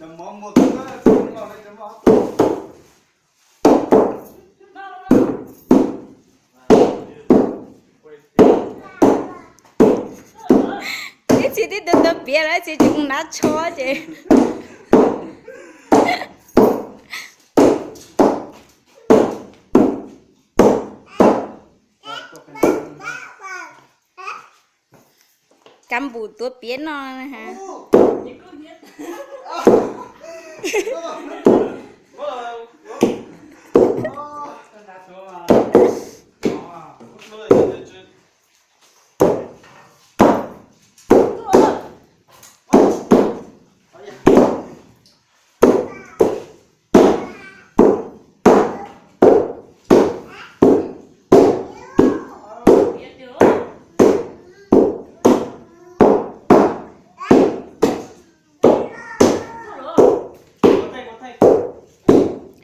Ib txhia twb tuav tuav piav lawm, ib txhia tsis mus hnav tsho ces. Kav npum tuav piav no.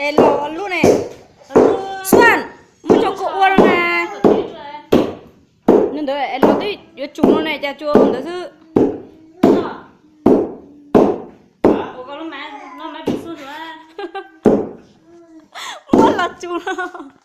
Es los lub ne, Xuan, muab coj kuv ua los na. Nws ntawd es los twb yuav tsum no ne, cas tsuas ntawd xwb. Muab los tsum no.